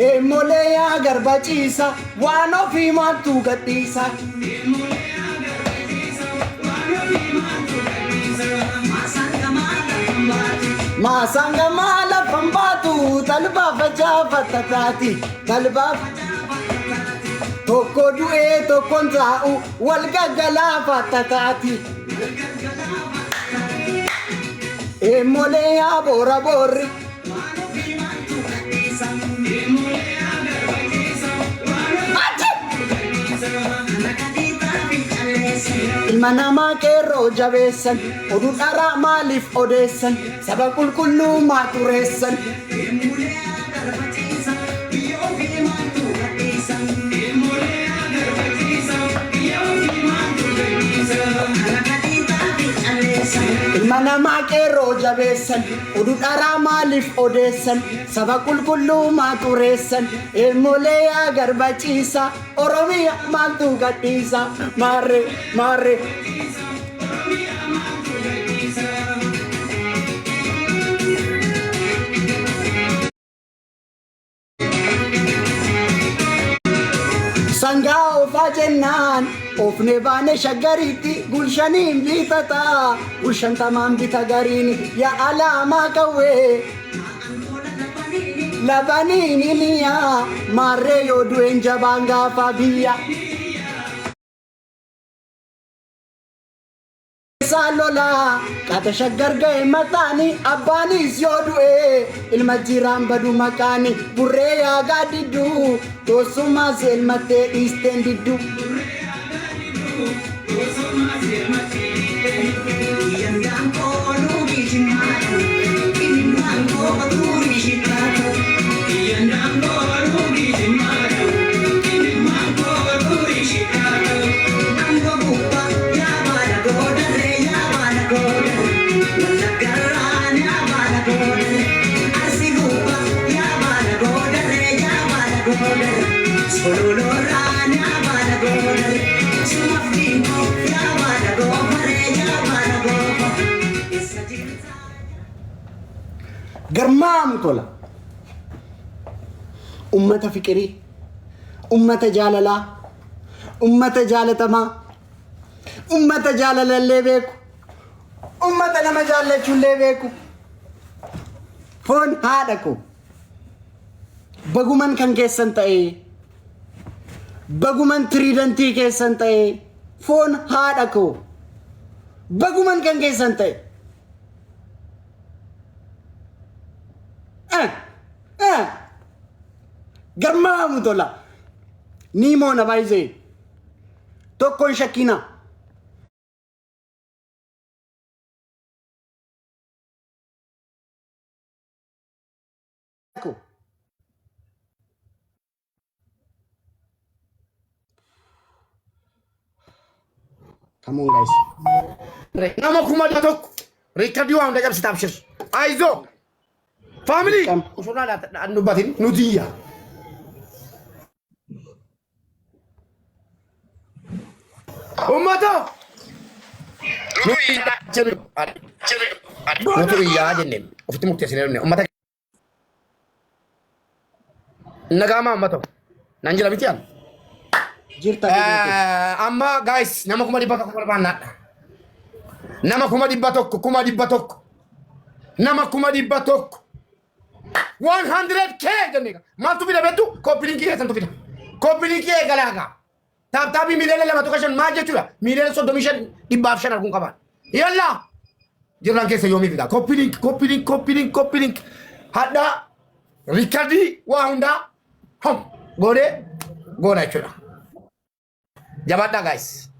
Eemolee yaa garba ciisa waan ofii maaltu gadhiisa. Maasaan gamaa lafan baatu talbaa facaafata taati talbaa tokko du'ee tokkoon taa'u wal gaggalaafata taati. Eemolee yaa boora boorri. Ilma namaa qeerroo jabeessan oduu dharaa maaliif odeessan saba qulqulluu maa xureessan. Ilma namaa qeerroo jabeessan oduu dharaa maaliif odeessan saba qulqulluu maa xureessan ilmolee yaa garba ciisa Oromiyaa maaltu gadhiisa maarree maarree. Sangaa oofaa jennaan oofne baane shaggariitti gulshaniin bitata gulshantamaan bita gariin yaa alaamaa qawwee labaniin iliyaa maarree yoo du'een jabaan gaafa biyya. Isaa lolaa qaata shaggar ga'e mataani abbaanis yoo du'e ilma jiraan badu maqaani burree yaagaa diddu toossumaas elmattee dhiisteen diddu. Garmaamu tola. Ummata fiqirii, ummata jaalalaa, ummata jaalatamaa, ummata jaalalallee beeku, ummata nama jaallachuullee beeku. Foon haadha koo. Baguman kan keessan ta'ee, baguman tiriidantii keessan ta'ee, foon haadha koo. Baguman kan keessan ta'e. Eh, eh. Garmaamu tola. Ni moona baay'isee. Tokkoon shakkina. Come on guys. Nama 100,000 riikardii waa hunda cabsita abshir. Ayizoo. Faamilii. Dirqama. Osoo naa dubbatin nuti iyya. Uummata. Nuti iyyaa jenneen ofitti murteessinee dhufne uummata. Nagaamaa uummata. Nan jira miti an. Jirta biyya Amma guys, nama 100,000 barbaannaadha. Nama 100,000, 100,000. Nama 100,000. 100K jennee maaltu fida beektu? Copy linkii keessantu fida. Copy linkii eegalaa gaa. Tap tapii 2.5 miliyoona maal jechuudha? 35 miliyoona 105 arguun qaban. Yallaa! Jirran keessa yoomii fida? Copy link, copy link, copy link, copy link. Hadhaa riikardii waa hundaa hom goonee goona jechuudha. Jabaadhaa guys.